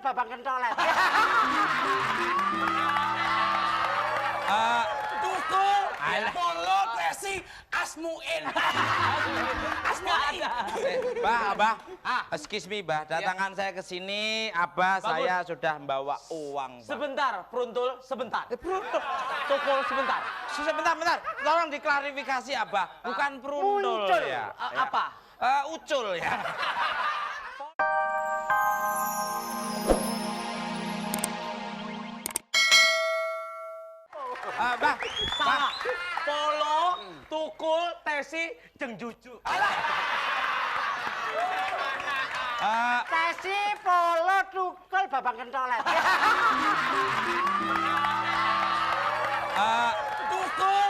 Babang Kentolet. Tukul, Polo, Tesi, Asmuin. Asmuin. Bah, Abah. Excuse me, Bah. Datangan saya ke sini, Abah, saya sudah membawa uang. Bah. Sebentar, Pruntul, sebentar. Pruntul. Tukul, sebentar. Sebentar, bentar. Tolong diklarifikasi, Abah. Bukan Pruntul ya. Apa? Ucul ya. Bah, salah. Polo, Tukul, Tesi, Jeng Juju. Alah. Tesi, Polo, Tukul, Babang Kentolet. Tukul,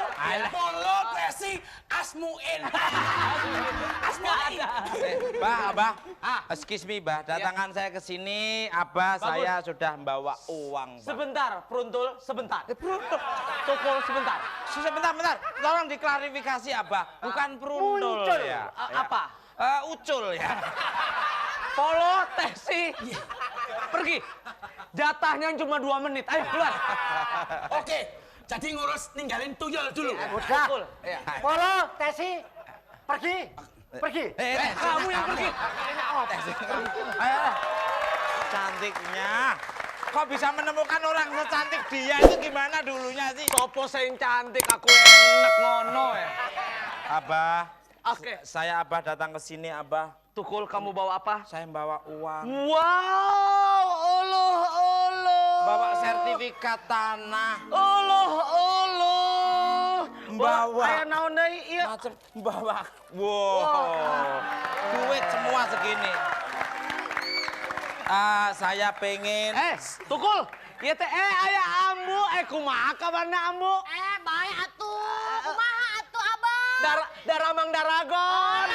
Polo, Tesi, Asmuin. Asmuin. Bah, Abah. Excuse me, Bah. Datangan saya ke sini, Abah, saya sudah membawa uang. Bah. Sebentar, Pruntul, sebentar. Pruntul. Tukul, sebentar. Sebentar, bentar. Tolong diklarifikasi, Abah. Bukan Pruntul ya. Apa? Ucul ya. Polo, Tesi, pergi. Jatahnya cuma 2 menit. Ayo keluar. Oke, jadi ngurus ninggalin tuyul dulu. Udah. Polo, Tesi, pergi. Pergi. Kamu yang pergi. Ayo. Cantiknya. Kok bisa menemukan orang secantik dia itu gimana dulunya sih? Sopo sing cantik, aku enak ngono ya. Abah. Oke. Saya Abah datang ke sini, Abah. Tukul, kamu bawa apa? Saya bawa uang. Wow, Allah, Allah. Bawa sertifikat tanah. Allah, Allah. Bawa. Kayak naon deui ieu. Macem bawa. Wow. Duit semua segini. Saya pengen. Tukul. Ieu teh aya ambu, kumaha kabarna ambu? Bae atuh. Kumaha atuh Abah? Daramang Daragon.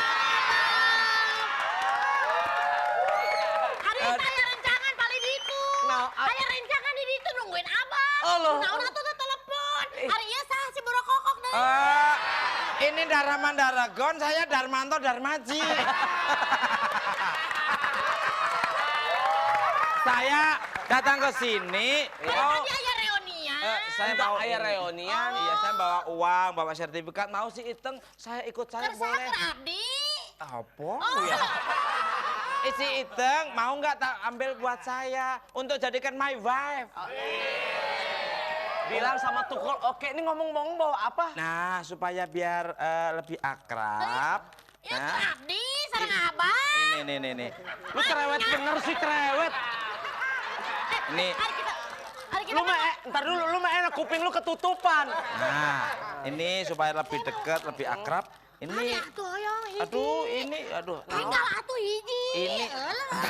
Hari saya rencangan paling ditu. Aya rencangan di ditu nungguin Abah. Naon atuh teh telepon. Hari ieu sah si borokokok deui. Ini Daraman Daragon, saya Darmanto Darmaji. Saya datang ke sini. Tadi aya reunian. Saya bawa aya reunian. Iya, saya bawa uang, bawa sertifikat. Mau si Iteng, saya ikut saya boleh. Abdi. Apa? Ya. Si Iteng mau nggak tak ambil buat saya untuk jadikan my wife. Bilang sama Tukul, oke, ini ngomong-ngomong bawa apa? Nah, supaya biar lebih akrab. Ya, nah. Abdi, sareng Abah. Ini. Lu cerewet bener sih, cerewet. Ini. Lu mah, ntar dulu, lu mah enak, kuping lu ketutupan. Nah, ini supaya lebih dekat, lebih akrab. Ini, aduh, ini, aduh. Tinggal atuh hiji. Ini,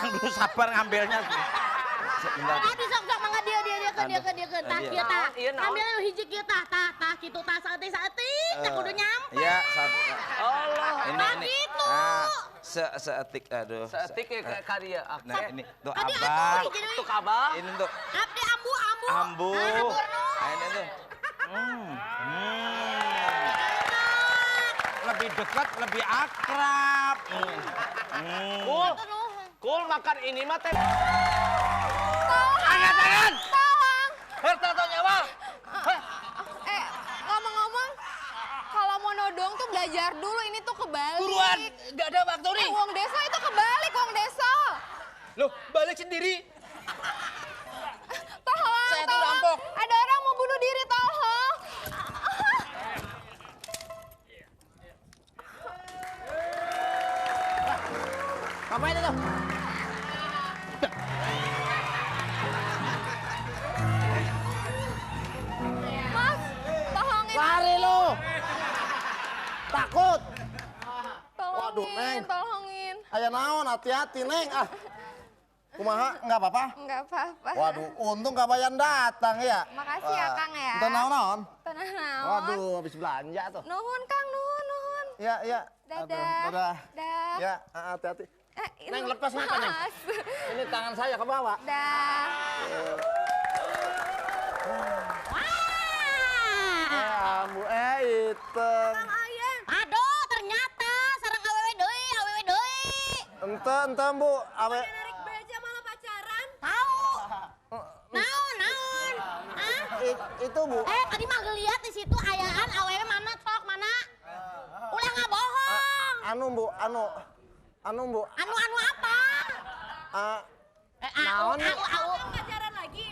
dulu sabar ngambilnya. Sebentar. Abi sok sok mangga dia tah kieu tah. Ambil hiji kieu tah tah tah kitu tah saeutik-saeutik tah kudu nyampe. Iya, Allah. Ini gitu. Seetik aduh. Seetik ya ka dieu. Nah, ini tuh Abah. Tuh Abah. Ini tuh. Abdi ambu ambu. Ambu. Nah, ini tuh. Lebih dekat, lebih akrab. Kul. Kul makan ini mah teh. Angkat tangan! Tolong! Harta atau nyawa? Ngomong-ngomong, kalau mau nodong tuh belajar dulu, ini tuh kebalik. Buruan, nggak ada waktu nih. Wong desa itu kebalik, wong desa. Loh, balik sendiri. Tolong, saya tuh tolong. Rampok. Ada orang mau bunuh diri, tolong. Ngapain itu? Mas, tolongin. Lari lu. Takut. Tolongin, Waduh, Neng. Tolongin. Aya naon, hati-hati, Neng. Ah. Kumaha, enggak apa-apa? Enggak apa-apa. Waduh, untung kabayan datang ya. Makasih ya, Kang ya. Entah naon-naon. Tenang naon. Waduh, habis belanja tuh. Nuhun, Kang, nuhun, nuhun. Ya, ya. Dadah. Aduh, dadah. Dah. Ya, hati-hati. Neng, lepas kenapa, Neng? Ini tangan saya ke bawah. Dah. Wah. Ambu iteng. Aduh, ternyata sareng awewe deui, awewe deui. Ente, ente, Bu, awe. Narik beja malah pacaran. Tahu. Itu Bu. Tadi mah ngeliat di situ ayaan awewe mana sok mana? Ulah nggak bohong. Anu Bu, anu. Anu Bu. Anu anu apa? Naon? Au. Pacaran lagi?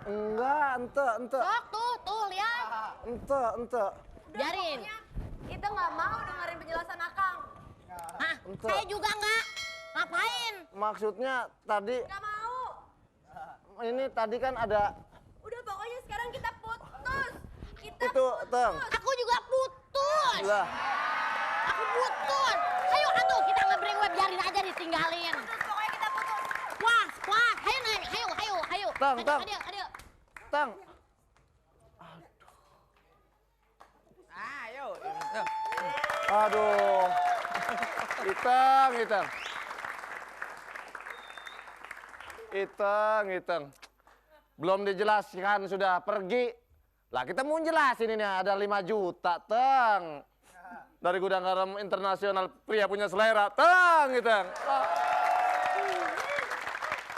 Enggak, ente. Sok tuh lihat. Ente. Biarin. Itu nggak mau dengerin penjelasan Akang. Hah? Saya juga nggak. Ngapain? Maksudnya tadi. Nggak mau. Ini tadi kan ada. Udah pokoknya sekarang kita putus. Kita itu, putus. Teng. Aku juga putus. Lah. Aku putus. Ayo atuh kita ngebring web biarin aja ditinggalin. Putus, pokoknya kita putus. Wah, wah, ayo Neng, ayo, ayo, ayo. Teng, teng. Ayo, Teng. Ayo. Aduh. Iteng, iteng. Iteng, iteng. Belum dijelaskan sudah pergi. Lah kita mau jelasin ini ada 5 juta, Teng. Dari Gudang Garam Internasional pria punya selera, Teng, iteng.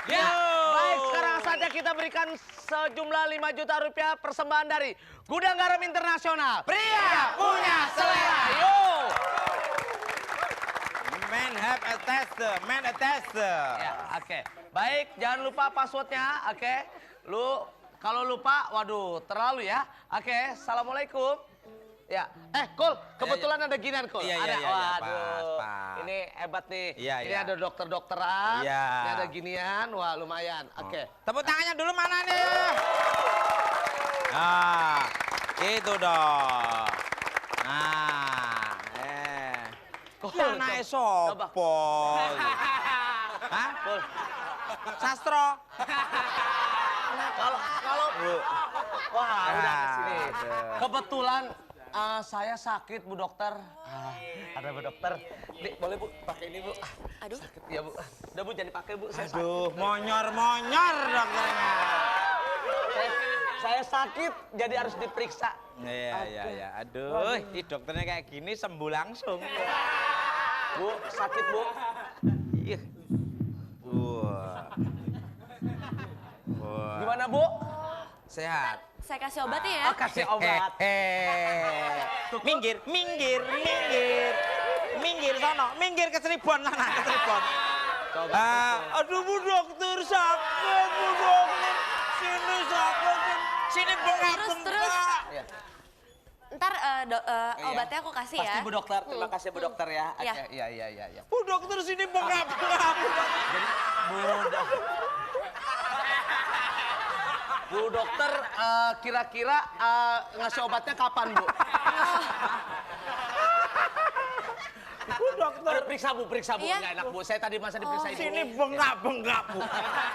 Ya, baik sekarang saatnya kita berikan sejumlah 5 juta rupiah persembahan dari Gudang Garam Internasional. Pria punya selera. Yo. Man have a tester, man a tester. Ya, oke. Baik, jangan lupa passwordnya, oke. Lu kalau lupa, waduh, terlalu ya. Oke, assalamualaikum. Ya, Kul, kebetulan ada ginian, Kul. Iya, ada, iya, iya, waduh, pas. Ini hebat nih. Iya, ini iya. ada dokter-dokteran, iya. Ini ada ginian, wah lumayan. Oke. Tepuk tangannya dulu mana nih? Nah, itu dong. Nah, Kul, anake sopo? Hah? Kul. Sastro. Kalau wah, udah ke sini. Kebetulan saya sakit, Bu Dokter. Ada Bu Dokter. Nih, boleh Bu, pakai ini Bu. Aduh. Sakit ya Bu. Udah Bu, jangan dipakai Bu. Saya Aduh, sakit. monyor-monyor dokternya. Saya sakit, jadi harus diperiksa. Iya, iya, iya. Aduh, ini dokternya kayak gini sembuh langsung. Bu, sakit Bu. Iya. Wah. Wah. Gimana Bu? Sehat. Saya kasih obatnya ya. Oh, kasih obat. Minggir, minggir, minggir. Minggir sono, minggir ke Cirebon sana, ke Cirebon. Coba. Aduh Bu Dokter sakit, Bu Dokter. Sini sakit, sini bengak-bengak. Terus. Ya. Ntar obatnya aku kasih Pasti ya. Bu Dokter, terima kasih Bu Dokter ya. Iya. Oke, iya, iya, iya, iya. Bu Dokter sini bengak-bengak. Jadi Bu Dokter kira-kira ngasih obatnya kapan, Bu? Bu Dokter. Aduh, periksa Bu, periksa Bu. Iya. Nggak enak Bu, saya tadi masa diperiksa ibu. Sini bengak-bengak, Bu.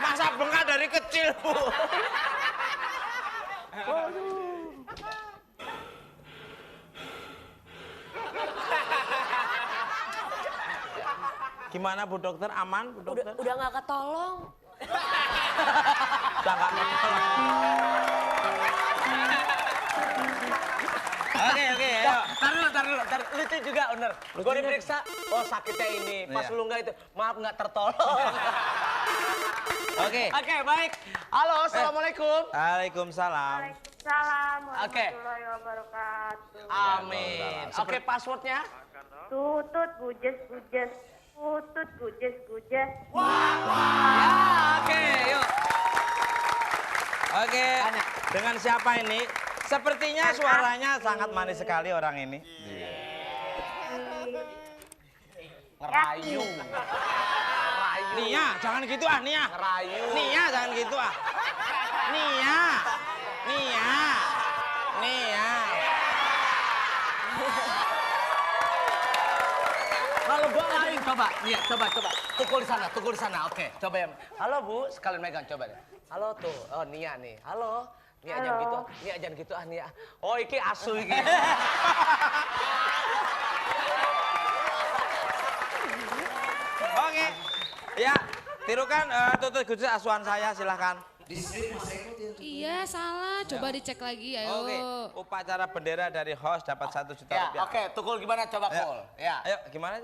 Masa bengak dari kecil, Bu. Gimana Bu Dokter? Aman Bu Dokter? Udah nggak ketolong. Udah nggak ketolong. Oke, oke, ayo. Tar dulu. Lucu juga, bener. Gue diperiksa, oh sakitnya ini. Pas Iya. lu nggak itu, maaf nggak tertolong. Oke. Oke, baik. Halo, assalamualaikum. Waalaikumsalam. Waalaikumsalam Oke. warahmatullahi wabarakatuh. Amin. Oke, passwordnya? Tutut gujes gujes, tutut gujes gujes. Ya, oke, yuk. Oke, dengan siapa ini? Sepertinya suaranya sangat manis sekali orang ini. Ngerayu. Ngerayu. Nia, jangan gitu ah, Nia. Ngerayu. Nia, jangan gitu ah. Nia. Nia. Nia. Kalau gua lain, coba. Nia, coba, coba. Tukul di sana, tukul di sana. Oke, coba ya. Halo Bu, sekalian megang, coba deh. Halo tuh, oh Nia nih. Halo. Nia jangan gitu, Nia jangan gitu ah Nia. Oh iki asu iki. Oke. Ya, tirukan tutut gujes asuhan saya, silahkan. Iya, salah. Coba dicek lagi, ayo. Oke, upacara bendera dari host dapat 1 juta Ya, rupiah. oke, tukul gimana coba Ayo. Kul. Ya. Ayo, gimana?